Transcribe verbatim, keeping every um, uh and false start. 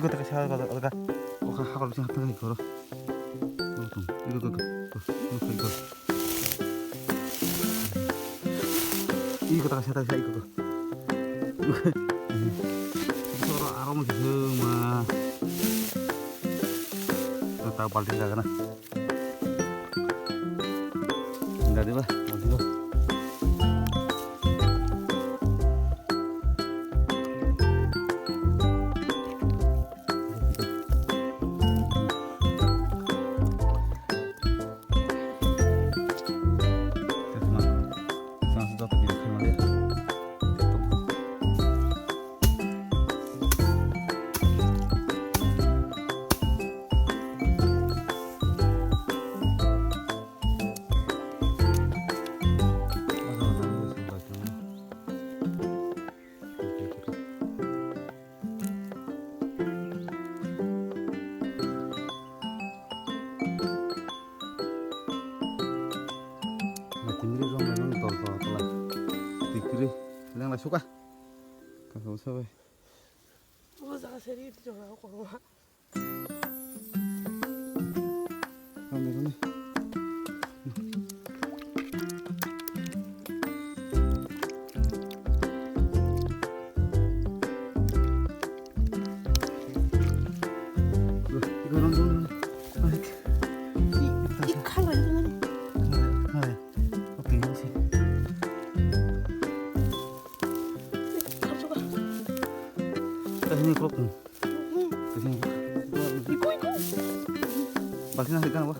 Iko taka sa ka ka. Oka hakor bising hapna ka ikoro. Iko iko iko. Iko taka sa taka iko. Iko aro mo kisa ma. Tao balting ka na. Enggak deh, Bah. Mau dulu. Timri rong rong dol dol dol. Tikri leng la suka. Ka sa sa bai. O jaga seri ti jora ko. Rong rong. Bahkan hari kan apa?